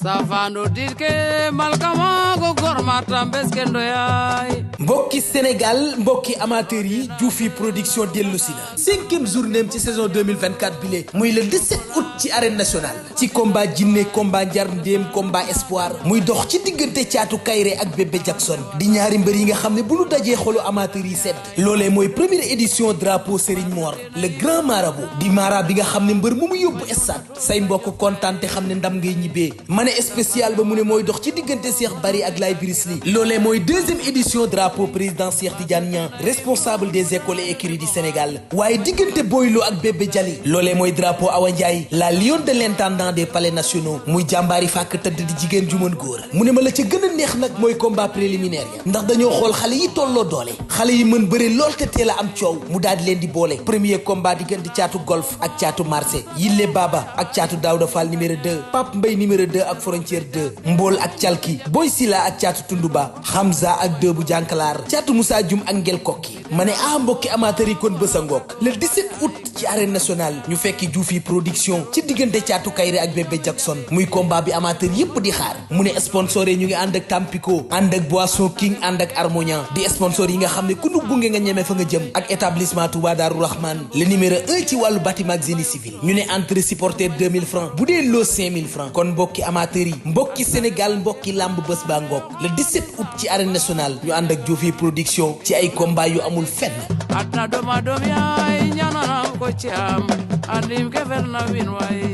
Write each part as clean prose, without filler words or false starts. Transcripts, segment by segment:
safando dirke malkama go gormata beskendo yaay mbokki Sénégal mbokki amateur yi Dioufy production dellusi na 5e journée ci saison 2024 bile muy le 17 août ci arène nationale ci combat jinne combat njar ndéem combat espoir muy dox ci diggante Caatu Kayre ak Bébé Jackson di ñaari mbër yi nga xam ne bu ñu dajee xolu amateur yi sedd loolee mooy première édition drapeau Serigne Mor le grand marabout di mara bi nga xam ne mbër mu mu yóbbu stade say mbokk kontaan te xam ne ndam ngay ñibbee ma ne spécial ba mu ne mooy dox ci diggante Cheikh Bari ak Laye Brisli loolee mooy 2e édition drapeau président Cheikh Tidiane Niang responsable des écoles et écuries du Sénégal waaye diggante Boylo ak Bébé Jali loolee mooy drapeau Awa Ndiaye la lionne de l'intendant des palais nationaux muy jàmbaari fàkk tëdd di jigéen ju mën góor mu ne ma la ca gën a neex nag mooy combat préliminaire ya ndax dañoo xool xale yi tolloo doole xale yi mën bëre lool te teel a am coow mu daal di leen di boole premier combat diggante Caatu Golf ak Caatu Marché Yille Baba ak Caatu Daouda Fall numéro 2 Pape Mbaye numéro 2 ak Frontière 2 Mbool ak Calki Boy Sila ak Caatu Tunduba Hamza ak 2 bu Jànkalaar Caatu Moussa Dioum ak Ngel Kokki ma ne mbokki amateur yi kon bës a ngoog le 17 août ci arène nationale ñu fekki Dioufy production ci diggante Caatu Kayre ak Bébé Jackson muy combat bi amateur yépp di xaar mu ne sponsor yi ñu ngi ànd ak Tampico ànd ak Boisson King ànd ak Harmonia di sponsor yi nga xam ne ku nu gunge nga ñeme fa nga jëm ak établissement Touba Darou Rahman le numéro 1 ci wàllu bâtiment ak génie civil ñu ne entrée supporter 2000 francs bu dee loo 5000 francs kon mbokki amateur yi mbokki Sénégal mbokki lamb bés baa ngoog le 17 août ci arène nationale ñu ànd ak Dioufy production ci ay combat yu amul fenn atna doma dom yaay ñanana ko ci am andim ke ferna win waay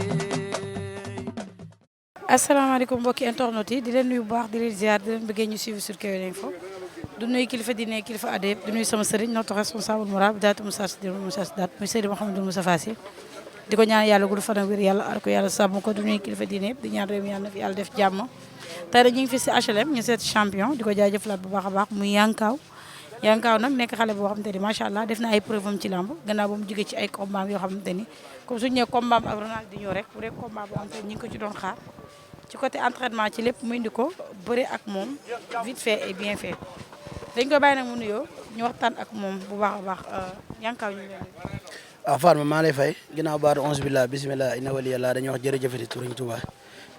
asalaamaaleykum mbokki internet yi di leen nuyu bu baax di leen ziar di leen bëggee ñu suivre sur Kewel Info du nuyu kilifa diine kilifa adep du nuyu sama sëriñ notre responsable moral daatu Moussa daat muy Seydi Mouhamadou Moussa Fassi di ko ñaan yàlla gudd fan ak wér yàlla ar ko yàlla sàmm ko du nuyu kilifa diine yëpp di ñaan réew mi yàlla na fi yàlla def jàmm tey rek ñu ngi fi si HLM ñu seet champion di ko jaajëfalaat bu baax a baax muy Yankaaw nag nekk xale boo xamante ni macha allah def na ay preuve am ci lamb gannaaw ba mu jógee ci ay combat yoo xamante ni comme suñu nee combat ak Ronaldinho rek bu dee combat boo xamante ni ñu ngi ko ci doon xaar ci côté entraînement ci lépp mu indi ko bëre ak moom vite fait et bien fait dañ ko bàyyi nag mu nuyoo ñu waxtaan ak moom bu baax a baax Yankaaw ñu ngi leen waaw Fatma maa lay fay ginnaaw baatu 11 billah bismillah inna waliyallah dañuy wax jërëjëfati Serigne Touba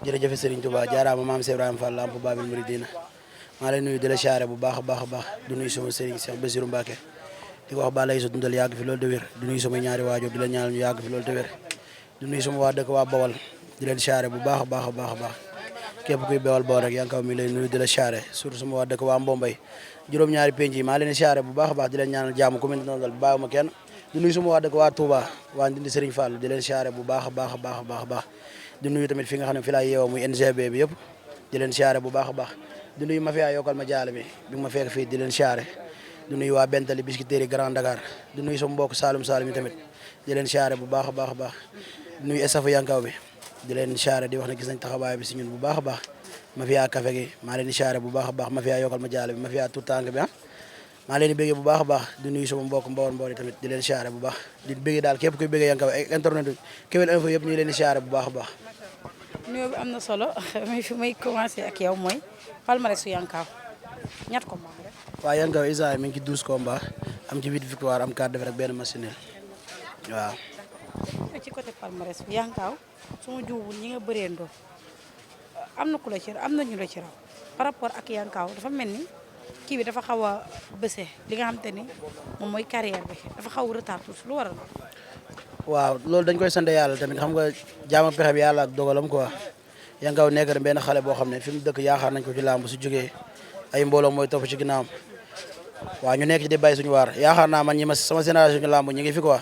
jërëjëf Serigne Touba jaaraama maam Cheikh Ibrahima Fall Lamp Babil Mouridina maa lay nuyu di la siyaare bu baax a baax a baax du nuyu sama Serigne Cheikh Bassirou Mbacké di ko wax ba lay sa dundal yàgg fi loolu de wér du nuyu sama ñaari waajur di la ñaanal ñu yàgg fi loolu de wér du nuyu sama waa dëkk waa Bawal di leen siyaare bu baax a baax a baax a baax képp kuy bewal Bawal rek Yankaaw mi lay nuyu di la siyaare surtout sama waa dëkk waa Mbombay juróom-ñaari penc yi maa leen siyaare bu baax a baax di leen ñaanal jàmm ku mel noonu bàyyiwuma kenn di nuyu sama waa dëkk waa Touba waa Ndindi Serigne Fall di leen siyaare bu baax a baax a baax a baax a baax di nuyu tamit fi nga xam ne fi laa yeewoo muy NGB bi yëpp di leen siyaare bu baax a baax di nuyu mafia yokkal ma jaale mi bi ma fekk fii di leen siyaare di nuyu waa Bentali Biscuiterie Grand Dakar di nuyu sama mbokk Saloum Saloum yi tamit di leen siyaare bu baax a baax a baax di nuyu stafu Yankaaw bi di leen siyaare di wax ne gis nañ taxawaay bi si ñun bu baax a baax mafia café gi maa leen di siyaare bu baax a baax mafia yokkal ma jaale bi mafia tout tànk bi maa leen di bëggee bu baax a baax di nuyu sama mbokk Mbawar Mbawar yi tamit di leen siyaare bu baax di bëggee daal képp kuy bëggee Yankaaw internet Kewel Info yëpp ñu leen di siyaare bu baax a baax nuyoo bi am na solo mais fi may commencé ak yow mooy palmarès su Yankaaw ñett combat rek. waaw Yankaaw Isa mi ngi ci 12 combats am ci 8 victoire am 4 défaites ak benn match nul waaw. ci côté palmarès bi Yankaaw su ma juumul ñi nga bëree ndoo am na ku la ci am na ñu la ci raw par rapport ak Yankaaw dafa mel ni kii bi dafa xaw a bëse li nga xamante ni moom mooy carrière bi dafa xaw a retard tuuti lu waral. waaw loolu dañ koy sant yàlla tamit xam nga jaam ak pexe bi yàlla ak dogalam quoi Yankaaw nekk na benn xale boo xam ne fi mu dëkk yaakaar nañ ko ci làmb su jógee ay mbooloo mooy topp ci ginnaawam waaw ñu nekk ci di bay suñu waar yaakaar naa man ñi ma sama génération ñu làmb ñu ngi fi quoi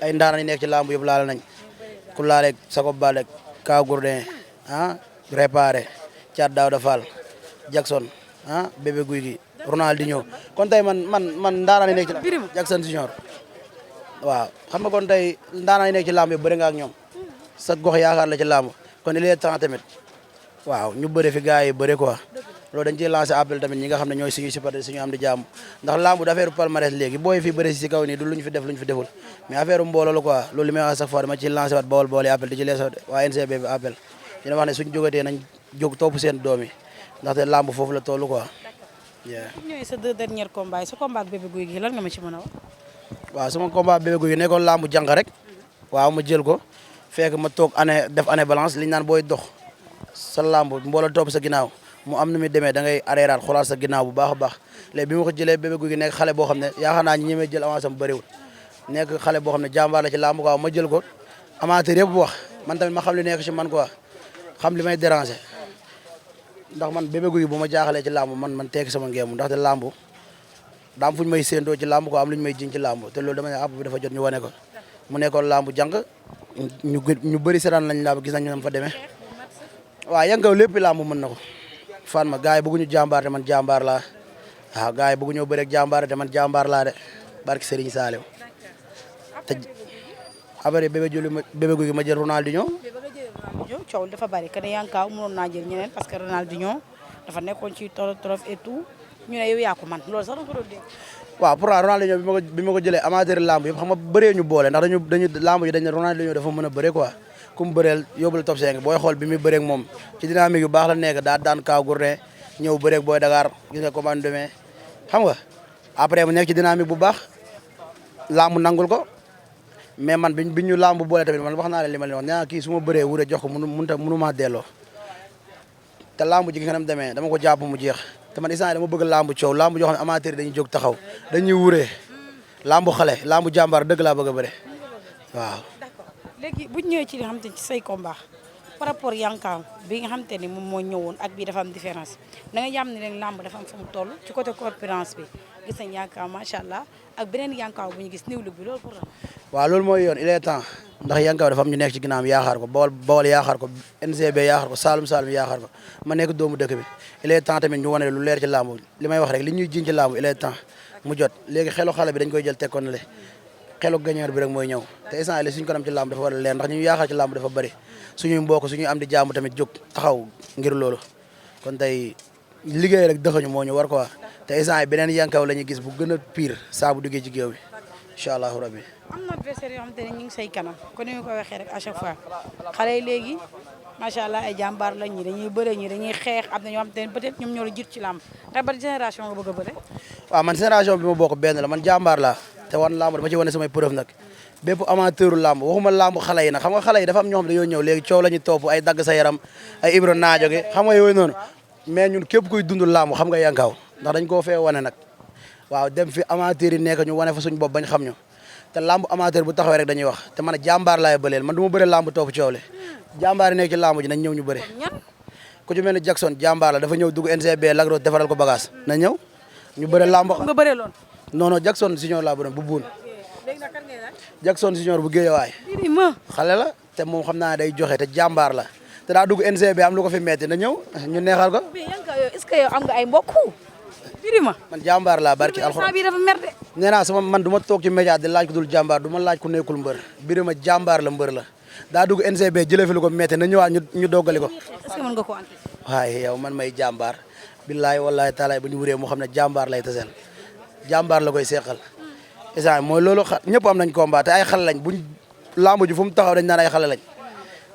ay ndaanaan yi nekk ci làmb yëpp laal nañ ku laaleeg Sakob Balek Kaw Gourdin Réparé Thiat Daouda Fall Jackson Bébé Guy gi Ronaldinho kon tey man ndaanaan yi nekk ci làmb Jackson Junior waaw xam nga kon tey ndaanaan yi nekk ci làmb yi bëri nga ak ñoom sa gox yaakaar la ci làmb kon il est temps tamit waaw ñu bëri fi gars yi bëri quoi loolu dañ ciy lancé appel tamit ñi nga xam ne ñooy suñu supporter suñu am di jàmm ndax làmb du affaire palmarès léegi booy fi bëri si kaw nii du luñ fi def luñ fi deful mais affaire mbooloo la quoi loolu li may wax chaque fois dama ciy lancé waat Bawol yi appel di ci lees waa NCB bi appel dina wax ne suñ jógatee nañ jóg topp seen doom yi ndaxte làmb foofu la toll quoi. ñooy sa 2 derniers combats yi sa combat ak Bébé Guy gi lan nga ma ci mën a wax. waaw sama combat Bébé Guy gi nekkoon làmb jànq rek waaw ma jël ko fekk ma toog def année balance li ñu naan booy dox sa lamb mbooloo topp sa ginnaaw mu am nu muy demee da ngay arréeraat xoolaat sa ginnaaw bu baax a baax léegi bi ma ko jëlee Bébé Gouy Gui nekk xale boo xam ne yaakaar naa ñi ñemee jël avance am bëriwul nekk xale boo xam ne jàmbaar la ci lamb quoi ma jël ko amateur yëpp wax man tamit ma xam li nekk ci man quoi xam li may déranger ndax man Bébé Gouy Gui bu ma jaaxalee ci lamb man tekki sama ngeemu ndaxte lamb daam fuñu may séentoo ci lamb quoi am lu ñu may jiñ ci lamb te loolu dama ne àpp bi dafa jot ñu wane ko mu nekkoon lamb jàng ñu bëri seetaan lañ lamb gis nañ ñu fa demee waaw yankaw lépp lamb mën na ko fan ma gars yi bëgguñu jàmbaar te man jàmbaar laa waaw gars yi bëgguñoo bëri ak jàmbaar te man jàmbaar laa de barki Serigne Saliou te après Bébé Gouy Gui ma jël Ronaldinho. coow dafa bari que ne Yankaw mënoon naa jël ñeneen parce que Ronaldinho dafa nekkoon ci torof et tout ñu ne yow yaa ko man loolu sax da nga ko doon dégg. waaw pourtant Ronaldinho bi ma ko jëlee amateur lamb yëpp xam nga bëree ñu boole ndax dañu lamb yi dañ ne Ronaldinho dafa mën a bëre quoi ku mu bëreel yóbbul top 5 booy xool bi muy bëreeg moom ci dynamique yu baax la nekk daa daan Kaw Gourdin ñëw bëreeg booy Dakar gis nga comment demee xam nga après mu nekk ci dynamique bu baax lamb nangul ko mais man bi ñu lamb boole tamit man wax naa leen li ma leen wax nee naa kii su ma bëree wure jox ko mënu maa delloo te lamb ji nga xam demee dama ko jàpp mu jeex te man instant dama bëgg lamb coow lamb joo xam ne amateur dañuy jóg taxaw dañuy wuree lamb xale lamb jàmbaar dëgg laa bëgg a bëre waaw. léegi bu ñu ñëwee ci li nga xamante ni ci say combat par rapport Yankaw bi nga xamante ni moom moo ñëwoon ak bii dafa am différence da nga jàpp ne leen lamb dafa am fu mu toll ci côté corpulence bi gis nañ Yankaw macha allah ak beneen Yankaw bu ñu gis néew bi loolu pour la. waaw loolu mooy yoon il est temps ndax Yankaw dafa am ñu nekk ci ginnaawam yaakaar ko Bawol yaakaar ko NCB yaakaar ko Saloum yaakaar ko ma nekk doomu dëkk bi il est temps tamit ñu wane lu leer ci lamb li may wax rek li ñuy jiñ ci lamb il est temps mu jot léegi xelu xale bi dañ koy jël teg ko ne le xelu gagneur bi rek mooy ñëw te instant li suñ ko dem ci lamb dafa war a leer ndax ñu yaakaar ci lamb dafa bëri suñuy mbokk suñuy am di jàmm tamit jóg taxaw ngir loolu kon tey liggéey rek dëxañu moo ñu war quoi te instant yi beneen Yankaw la ñuy gis bu gën a pire saa bu duggee ci géew bi incha allahu rabbi. am na adversaire yoo xamante ne ñu ngi say kanam kon ni ñu ko waxee rek à chaque fois xale yi léegi macha allah ay jàmbaar lañ ñi dañuy bëre ñi dañuy xeex am na ñoo xamante ne peut-être ñoom ñoo la jiit ci lamb te ba génération nga bëgg a bëre. waaw man génération bi ma bokk benn la man jàmbaar laa te wan lamb dama ci wane samay preuve nag bépp amateuru lamb waxuma lamb xale yi nag xam nga xale yi dafa am ñoo xam dañoo ñëw léegi coow la ñuy topp ay dagg sa yaram ay ibro naajo gi xam nga yooyu noonu mais ñun képp kuy dund lamb xam nga Yankaw ndax dañ koo fee wane nag waaw dem fi amateur yi nekk ñu wane fa suñ bopp bañ xam ñu te lamb amateur bu taxawee rek dañuy wax te man jàmbaar laay bëleel man du ma bëre lamb topp coow le jàmbaar yi nekk ci lamb ji nañ ñëw ñu bëre ku ci mel ni Jackson jàmbaar la dafa ñëw dugg NCB Lagros defaral ko bagage na ñëw ñu bëre lamb nga bëre loon non non Jackson Junior laa bëre bu buun Jackson Junior bu Géejawaay xale la te moom xam naa day joxe te jàmbaar la te daa dugg NCB am lu ko fi metti na ñëw ñu neexal ko. mais Yankaw yow est-ce que yow am nga ay mbokk Birima man jàmbaar laa barki alxuraan bi dafa mer de. nee naa sama man du ma toog ci média di laaj ko dul jàmbaar du ma laaj ku nekkul mbër Birima jàmbaar la mbër la daa dugg NCB jëlee fi lu ko metti na ñëwaat ñu doggali ko. est-ce que mën nga ko anticiper. waaye yow man may jàmbaar billaay wallaay taalaay bu ñu wuree moo xam ne jàmbaar lay taseel jàmbaar la koy seqal isaan mooy loolu ñëpp am nañ combat te ay xale lañ buñ lamb ji fu mu taxaw dañ naan ay xale lañ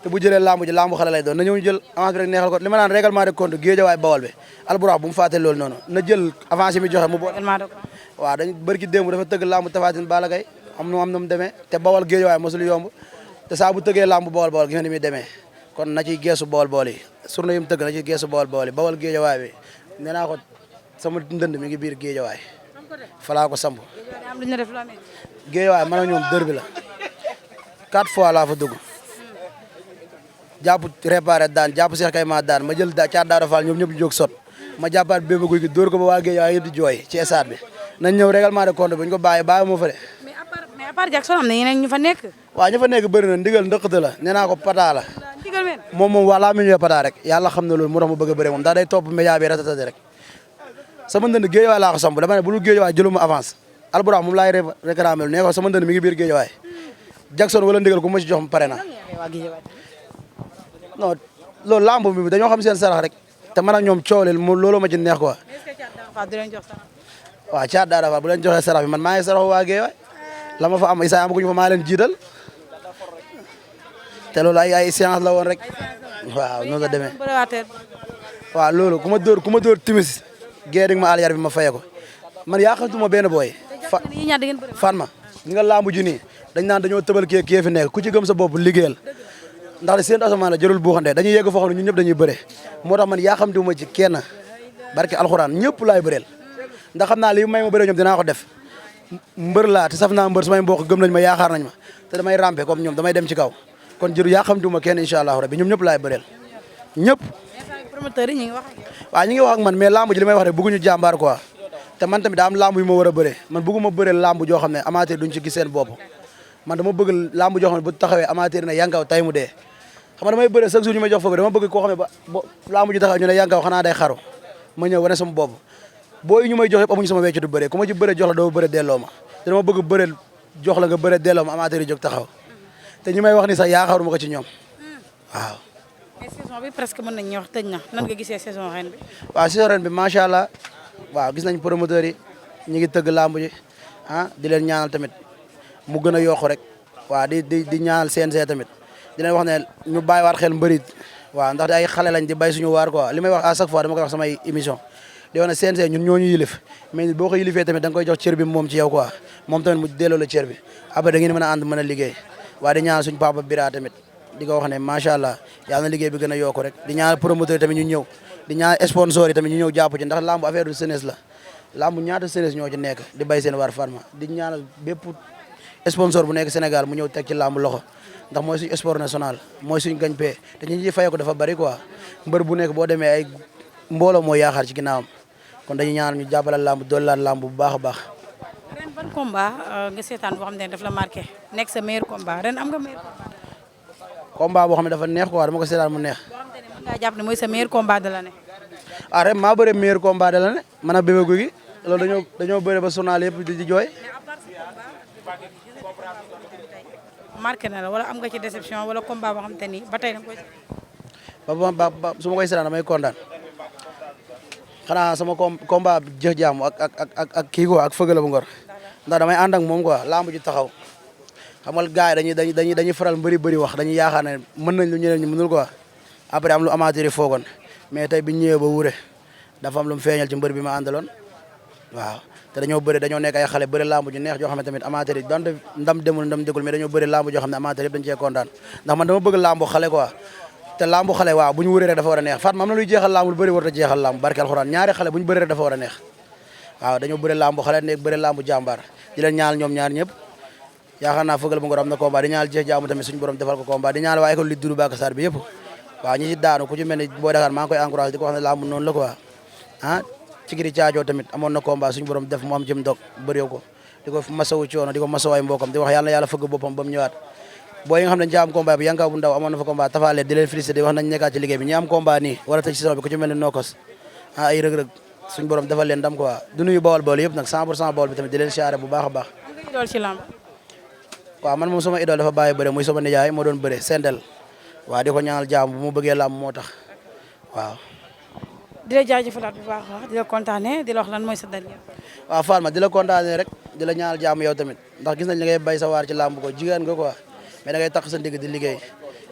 te bu jëlee lamb ji lamb xale lay doon na ñëw ñu jël avance bi rek neexal ko li ma naan règlement de compte Guédiawaye Bawol bi alburax bu mu fàtte loolu noonu na jël avance mi joxe mu bo waaw dañ bërki démb dafa tëgg lamb Tafatine Balla Gaye am na mu demee te Bawol Guédiawaye mosul yomb te saa bu tëggee lamb Bawol gi nga ni muy demee kon na ciy geesu Bawol yi surna yi mu tëgg na ciy geesu Bawol yi Bawol Guédiawaye bi nee naa ko sama ndënd mi ngi biir Guédiawaye falaa ko samb Guédiawaye man ak ñoom dër bi la 4 fois laa fa dugg jàpp réparé daan jàpp Cheikh Kayma daan ma jël caat Daara Fall ñoom ñëpp ñu jóg sot ma jàppaat Bébé Gouy Gui dóor ko ba waa Guédiawaye yëpp di jooy ci stade bi nañ ñëw règlement de compte bu ñu ko bàyyi moo fa de. mais à part Jackson am na yeneen ñu fa nekk. waaw ñu fa nekk bëri na ndigal ndëqate la nee naa ko pata la ndigal men moom waa laa mi ñëwee pata rek yàlla xam na loolu moo tax ma bëgg a bëre moom daa day topp média bi ratatati rek sama ndënd Guédiawaye laa ko samp dama ne bu dul Guédiawaye jëluma avance alburax moom laay réclamé nee ko sama ndënd mi ngi biir Guédiawaye Jackson wala ndigal ku ma ci jox mu pare na non loolu lamb bi dañoo xam seen sarax rek te man ak ñoom cooleel looloo ma ci neex quoi waaw caat Daara Fall bu leen joxee sarax bi man maa ngi sarax waa Guédiawaye la ma fa am isa amaguñu fa maa leen jiital te loolu ay séance la woon rek waaw noonu la demee waaw loolu ku ma dóor timis géej ma àll yar bi ma faye ko man yaa xamtuma benn booy fan ma ñi nga lamb ji nii dañ naan dañoo tëbal kii fi nekk ku ci gëm sa bopp liggéeyal ndax de seen asamaan la jërul buuxante dañuy yegg foo xam ne ñun ñëpp dañuy bëre moo tax man yaa xam diwuma ci kenn barke alxuraan ñëpp laay bëreel ndax xam naa li may ma bëre ñoom dinaa ko def mbër laa te saf naa mbër samay mbokk gëm nañ ma yaakaar nañ ma te damay rampe comme ñoom damay dem ci kaw kon jëru yaa xam diwuma kenn incha allahu rabbi ñoom ñëpp laay bëreel ñëpp promoteur yi ñu ngi wax waaw ñu ngi wax ak man mais lamb ji li may wax rek bëgguñu jàmbaar quoi te man tamit daa am lamb yu ma war a bëre man bëgguma bëreel lamb joo xam ne amateur duñ ci gis seen bopp man dama bëgg lamb joo xam ne bu taxawee amateur ne yankaw tay mu dee xam nga damay bëre chaque jour ñu may jox foofu dama bëgg koo xam ne ba lamb ji taxaw ñu ne yankaw xanaa day xaru ma ñëw wane sama bopp booy ñu may jox yëpp amuñu sama weccu du bëre ku ma ci bëre jox la doo bëre delloo ma te dama bëgg bëre jox la nga bëre delloo ma amateur yi jóg taxaw te ñi may wax ni sax yaakaaruma ko ci ñoom waaw. mais saison bi presque mën nañu wax tëj na nan nga gisee saison ren bi. waaw saison ren bi macha allah waaw gis nañ promoteurs yi ñu ngi tëgg lamb ji di leen ñaanal tamit mu gën a yokku rek waaw di ñaanal CNG tamit di leen wax ne ñu bàyyiwaat xel mbëri waaw ndax ay xale lañ di bay suñu waar quoi li may wax à chaque fois dama koy wax samay émission di wax ne CNG ñun ñoo ñu yilif mais boo ko yilifee tamit da nga koy jox cër bi moom ci yow quoi moom tamit mu delloo la cër bi après da ngeen mën a ànd mën a liggéey waaye di ñaanal suñu papa Bira tamit di ko wax ne macha allah yàlla na liggéey bi gën a yokku rek di ñaanal promoteur tamit ñu ñëw di ñaanal sponsor yi tamit ñu ñëw jàpp ci ndax lamb affaire du jeunesse la lamb ñaata jeunesse ñoo ci nekk di bay seen war farma di ñaanal bépp sponsor bu nekk Sénégal mu ñëw teg ci lamb loxo ndax mooy suñu sport national mooy suñu gagne-pain te ñi ñuy fay ko dafa bari quoi mbër bu nekk boo demee ay mbooloo moo yaakaar ci ginnaawam kon dañuy ñaanal ñu jàppale lamb dooleel lamb bu baax a baax. ren ban combat nga seetaan boo xam ne daf la marqué nekk sa meilleur combat ren am nga meilleur combat boo xam ne dafa neex quoi dama ko seetaan mu neex. boo xam ne mën ngaa jàpp ne mooy sa meilleur combat de l'année. ren maa bëre meilleur combat de l'année man ak Bébé Gouy Gui loolu dañoo bëre ba journal yëpp di jooy. marqué na la wala am nga ci déception wala combat boo xam te ni ba tey da nga koy. ba su ma koy seetaan damay kontaan xanaa sama combat jeex jaamu ak kii quoi ak fëgala bu ngor ndax damay ànd ak moom quoi lamb ji taxaw xam nga gars yi dañuy faral bëri wax dañuy yaakaar ne mën nañ lu ñeneen ñi mënul quoi après am lu amateur yi foogoon mais tey bi ñu ñëwee ba wure dafa am lu mu feeñal ci mbër bi ma àndaloon waaw te dañoo nekk ay xale bëri lamb ju neex joo xam ne tamit amateur yi donte ndam demul ndam dégul mais dañoo bëri lamb joo xam ne amateur yëpp dañu cee kontaan ndax man dama bëgg lambu xale quoi te lambu xale waaw bu ñu wuree rek dafa war a neex Fatma am na luy jeexal lamb lu bëri war a jeexal lamb barke alxuraan ñaari xale bu ñu bëri rek dafa war a neex waaw dañoo bëri lambu xale nekk bëri lambu jàmbaar di leen ñaanal ñoom ñaar ñëpp yaakaar naa fëgal bu ngor am na combat di ñaanal jeex jaamu tamit suñu borom defal ko combat di ñaanal waa école li duru Bakar Sarr bi yëpp waaw ñi ci daanu ku ci mel ni boo Dakar maa ngi koy encouragé di ko wax ne lamb noonu la quoi ci giri caajoo tamit amoon na combat suñu borom def mu am jëm dog bëriw ko di ko masawu coono di ko masawu ay mbokam di wax yàlla na yàlla fëgg boppam ba mu ñëwaat boo yi nga xam ne dañ ci am combat bi yankaw bu ndaw amoon na fa combat tafaale di leen félicité di wax nañ nekkaat ci liggéey bi ñi am combat nii war a tëj saison bi ku ci mel ni nookos ay rëg-rëg suñu borom defal leen ndam quoi du nuyu bawal bawal yëpp nag 100% bawal bi tamit di leen siyaare bu baax a baax waaw man moom sama idole dafa bàyyi bëre muy sama nijaay moo doon bëre sendel waaw di ko ñaanal jaam bu mu bëggee làmb moo tax waaw di la jaajëfalaat bu baax wax di la kontaane di la wax lan mooy sa dernier. waaw Fatma di la kontaane rek di la ñaanal jàmm yow tamit ndax gis nañ li ngay bay sa waar ci làmb ko jigéen nga quoi mais da ngay tax sa ndigg di liggéey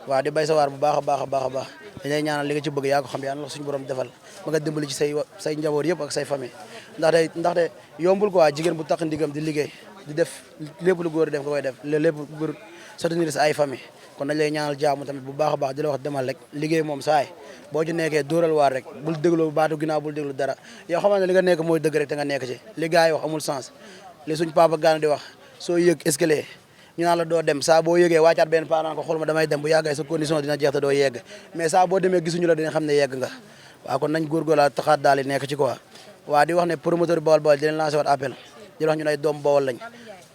waaw di bay sa waar bu baax a baax a baax a baax dañuy ñaanal li nga ci bëgg yaa ko xam yaa la suñu borom defal ba nga dimbali ci say njaboot yëpp ak say famille ndaxte yombul quoi jigéen bu tax ndigam di liggéey di def lépp lu góor def nga koy def lépp góor soutenir sa ay famille kon dañ lay ñaanal jàmm tamit bu baax a baax di la wax demal rek liggéey moom saay boo ci nekkee dóoral waar rek bul déglu baatu ginnaaw bul déglu dara yow xamal ne li nga nekk mooy dëgg rek te nga nekk ci li gars yi wax amul sens li suñ papa gaana di wax soo yëg escalier ñu naan la doo dem saa boo yëgee wàccaat benn parent ko xool ma damay dem bu yàggee sa condition dina jeex te doo yegg mais saa boo demee gisuñu la dina xam ne yegg nga waaw kon nañ góorgóorlaa taxaat daal di nekk ci quoi waaw di wax ne promoteur Bawol Bawol di leen lancé waat appel di wax ñu ay doom Bawol lañ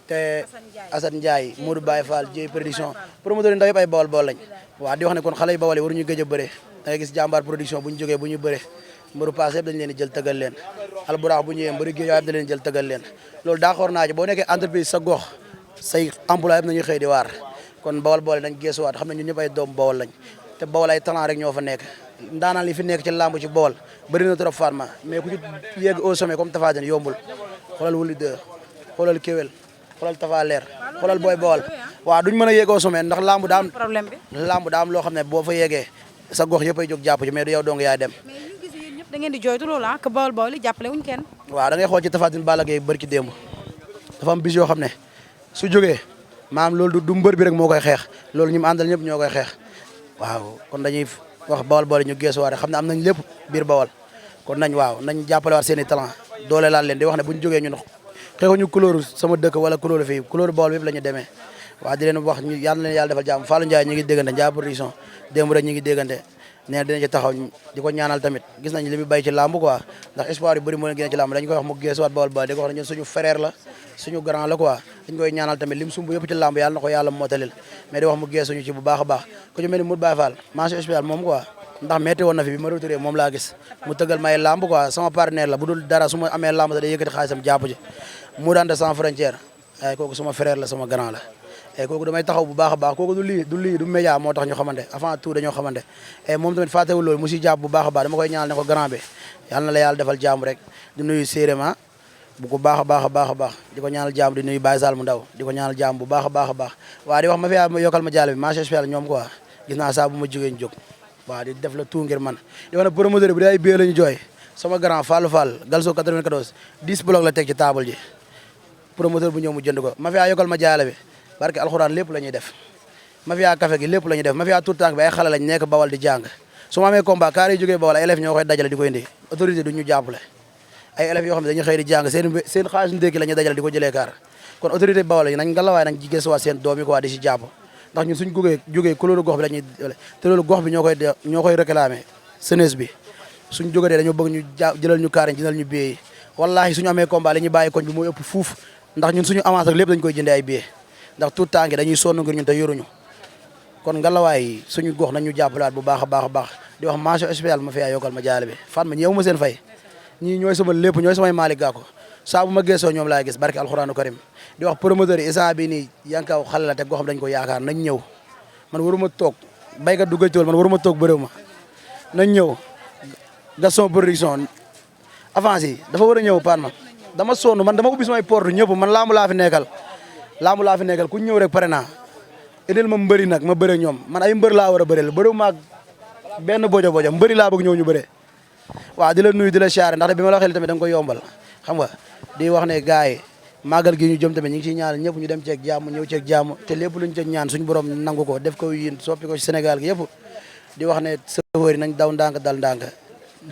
te Assane Ndiaye Modou Baye Fall Dieye production promoteur yi ndaw yëpp ay Bawol Bawol lañ waaw di wax ne kon xale yi Bawol yi waruñu gëj a bëre da ngay gis jàmbaar production bu ñu jógee bu ñu bëre mbëru paase yëpp dañ leen di jël tëgal leen alburaax bu ñëwee mbëru géej yëpp dañ leen jël tëgal leen loolu d'accord naa ci boo nekkee entreprise sa gox say emploi yëpp nañuy xëy di waar kon Bawol Bawol dañ geesuwaat xam ne ñun ñëpp ay doom Bawol lañ te Bawol ay talent rek ñoo fa nekk ndaanaan li fi nekk ci làmb ci Bawol bëri na trop Fatma mais ku ci yegg au sommet comme Tapha Tine yombul xoolal Wuli 2 xoolal Kewel xoolal Tafa Leer xoolal Boy Bawol waaw duñ mën a yegg au sommet ndax lamb daa am problème bi lamb daa am loo xam ne boo fa yeggee sa gox yëpp ay jóg jàpp ci mais du yow dong yaay dem mais ñu gis yéen ñëpp da ngeen di jooytu loolu ah que Bawol Bawol yi jàppale wuñ kenn waaw da ngay xool ci Tapha Tine Balla Gaye bërki démb dafa am bis yoo xam ne su jógee maanaam loolu du mbër bi rek moo koy xeex loolu ñu mu àndal ñëpp ñoo koy xeex waaw kon dañuy wax bawal boole ñu geesuwaat xam ne am nañ lépp biir bawal kon nañ jàppale waat seen i talent doole laal leen di wax ne bu ñu jógee ñun xeexuñu couleur sama dëkk wala couleur fii couleur bawal bépp la ñu demee waaw di leen wax ñu yàlla leen yàlla defal jàmm Fallou Ndiaye ñu ngi déggante Ndiaye production démb rek ñu ngi déggante nee dinañ ci taxaw di ko ñaanal tamit gis nañ li muy bay ci làmb quoi ndax espoir yu bëri moo leen génne ci làmb dañ koy wax mu geesuwaat bawal boole di ko wax ne ñun suñu frère la suñu grand la quoi dañ koy ñaanal tamit lim sumb yëpp ci làmb yàlla na ko yàlla mootalil mais di wax mu geesuñu ci bu baax a baax ku ci mel ni Mout Baye Fall mention spéciale moom quoi ndax metti woon na fi bi ma retiré moom laa gis mu tëggal may làmb quoi sama partenaire la bu dul dara su ma amee làmb sax day yëkkati xaalisam jàpp ci mu daan de sans frontière ay kooku sama frère la sama grand la et kooku damay taxaw bu baax a baax kooku du média moo tax ñu xamante avant tout dañoo xamante et moom tamit fàttewul loolu mu si jàpp bu baax a baax dama koy ñaanal ne ko grand bi yàlla na la yàlla defal jàmm rek di nuyu séeréma bu ko baax a baax a baax a baax di ko ñaanal jàmm di nuyu Baye Sall mu ndaw di ko ñaanal jàmm bu baax a baax a baax waaw di wax ma fi yokkal ma jàll bi marché spécial ñoom quoi gis naa saa bu ma jógee ñu jóg waaw di def la tout ngir man di wax ne promoteur bi day ay bie la ñu jooy sama grand Fallou Fall Galso 94 10 bloc la teg ci table ji promoteur bu ñëw mu jënd ko ma fi yokkal ma jàll bi barke alxuraan lépp la ñuy def mafia café gi lépp la ñuy def mafia tout temps bi ay xale lañ nekk bawal di jàng su ma amee combat kaar yi jógee bawal ay élèves ñoo koy dajale di ko indi autorité du ñu jàppale ay élèves yoo xam ne dañuy xëy di jàng seen xaalis ndékki la ñuy dajale di ko jëlee kaar kon autorité bawal yi nañ ngalawaay nañ jigéen si waat seen doom yi quoi di si jàpp ndax ñun suñ jógee couleur gox bi la ñuy te loolu gox bi ñoo koy réclamer jeunesse bi suñ jógatee dañoo bëgg ñu jëlal ñu kaar yi jëlal ñu billet yi wallahi suñu amee combat li ñuy bàyyi koñ bi mooy ëpp fuuf ndax ñun suñu avance ak lépp dañ koy jëndee ay billet ndax tout temps dañuy sonn ngir ñun te yoruñu kon ngalawaay suñu gox nañu jàppalaat bu baax a baax a baax di wax mention spéciale ma fiyaa yokkal ma jaale bi fan ma ñëw ma seen fay ñii ñooy sama lépp ñooy samay Malick Gakou saa bu ma geesoo ñoom laay gis barke alxuraanu karim di wax promoteur yi instant bi nii yankaaw xale la te goxam dañ ko yaakaar nañ ñëw man waruma toog baykat duggay tool man waruma toog bëréew ma nañ ñëw Gaston production avance yi dafa war a ñëw paan ma dama sonn man dama ubbi samay porte ñëpp man laamu laa fi nekkal ku ñëw rek pare naa indil ma mbëri nag ma bëre ñoom man ay mbër laa war a bëreel bëriwu maag benn bojo mbëri laa bëgg ñëw ñu bëre waaw di la nuyu di la siyaare ndax bi ma la xel tamit da nga koy yombal xam nga di wax ne gars yi màggal gi ñu jëm tamit ñu ngi ciy ñaanal ñëpp ñu dem ceeg jàmm ñëw ceeg jàmm te lépp luñ ca ñaan suñu borom nangu ko def ko yin soppi ko ci Sénégal gi yëpp di wax ne sëfër yi nañ daw ndànk dal ndànk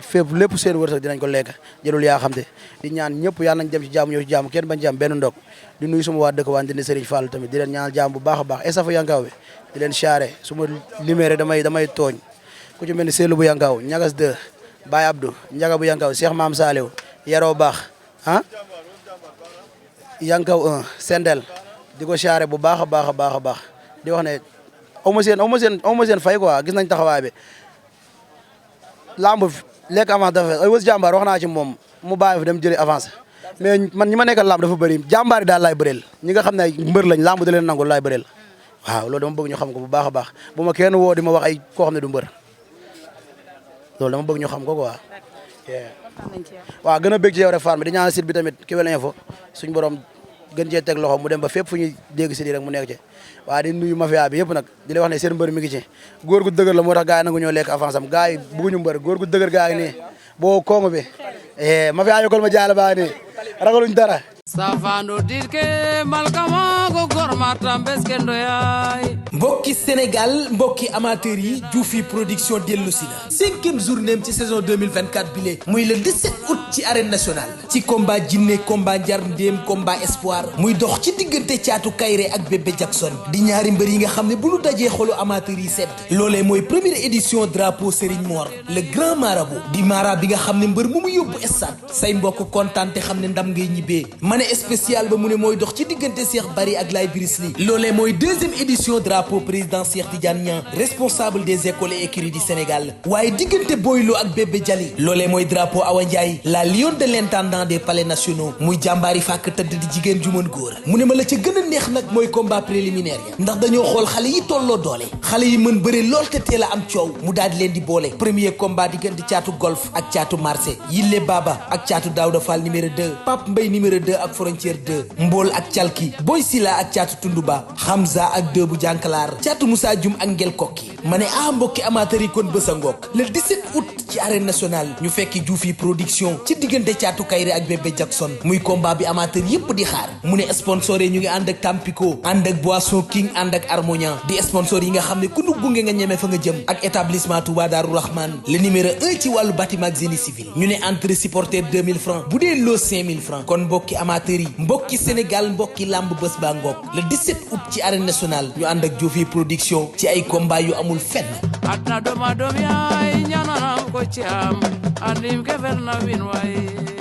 fépp lépp seen wërsëg dinañ ko lekk jëlul yaa xam te di ñaan ñëpp yàlla nañ dem ci jàmm ñëw ci jàmm kenn bañ ci am benn ndog di nuyu suma waa dëkk waa Ndindi Serigne Fall tamit di leen ñaanal jàmm bu baax a baax esafa yankaaw bi di leen siyaare su ma limee rek damay tooñ ku ci mel ni Seelu bu yankaaw ñagas 2 Baye Abdou Njaga bu yankaaw Cheikh Maam Saliou yaroo baax ah yankaw 1 Sendel di ko siyaare bu baax a baax a baax a baax di wax ne aw ma seen fay quoi gis nañ taxawaay bi lamb lekk avance dafa ay wës jàmbaar wax naa ci moom mu bàyyi fi dem jëli avance mais man ñi ma nekkal lamb dafa bëri jàmbaar yi daal laay bëreel ñi nga xam ne ay mbër lañ lamb da leen nangul laay bëreel waaw loolu dama bëgg ñu xam ko bu baax a baax bu ma kenn woo di ma wax ay koo xam ne du mbër loolu dama bëgg ñu xam ko quoi waaw gën a bëgg ci yow rek Fane bi di ñaan site bi tamit Kewel Info suñu borom gën cee teg loxo mu dem ba fépp fu ñuy dégg si lii rek mu nekk ci waaw di nuyu mafia bi yëpp nag di la wax ne seen mbër mi ngi ci góor gu dëgër la moo tax gars yi nangu ñoo lekk avance am gars yi bëgguñu mbër góor gu dëgër gaa ngi nii boo kooma bi mafia yokkal ma jaala baa nii ragaluñ dara safando dirke malkama go gormata beskendo yaay mbokki Sénégal mbokki amateurs yi Dioufy production dellu si na 5e journée ci saison 2024 bile muy le 17 août ci arène nationale ci combat jinne combat njar ndéem combat espoir muy dox ci diggante caatu kayre ak bébé Jackson di ñaari mbër yi nga xam ne bu ñu dajee xolu amateurs yi sedd loolee mooy première édition drapeau Serigne Mor le grand marabout di mara bi nga xam ne mbër mu yóbbu stade say mbokk kontaan te xam ne ndam ngay ñibbee ne spécial ba mu ne mooy dox ci diggante Cheikh Bari ak Laye Birisli loolee mooy 2e édition drapeau président Cheikh Tidiane Niang responsable des écoles et écuries du Sénégal waaye diggante Boylo ak Bébé Jali loolee mooy drapeau Awa Ndiaye la lionne de l'intendant des palais nationaux muy jàmbaari fàkk tëdd di jigéen ju mën góor mu ne ma la ca gën a neex nag mooy combat préliminaire ya ndax dañoo xool xale yi tolloo doole xale yi mën bëre lool te teel a am coow mu daal di leen di boole premier combat diggante caatu golf ak caatu marché Yille Baba ak caatu Daouda Fall numéro 2 Pape Mbaye numéro 2 ak frontière 2 Mbool ak Calki Boy Sila ak caatu Tunduba Hamza ak 2 bu Jànkalaar caatu Moussa Dioum ak Ngel Kokki ma ne mbokki amateur yi kon bés a ngoog le 17 août ci ci arène nationale ñu fekki Diouf production ci diggante Caatu Kayre ak Bébé Jackson muy combat bi amateur yépp di xaar mu ne sponsor yi ñu ngi ànd ak Tampico ànd ak Boisson King ànd ak Harmonia di sponsor yi nga xam ne ku nu gunge nga ñeme fa nga jëm ak établissement Touba Darou Rahman le numéro 1 ci wàllu bâtiment génie civil ñu ne entrée supporter 2000 francs bu dee loo 5000 francs kon mbokki amateur yi mbokki Sénégal mbokki lamb bés baa ngoog le 17 août ci arène nationale ñu ànd ak Diouf production ci ay combat yu amul fenn adna doma dom yaay ñaananam ko ci am andim ke fer na win waay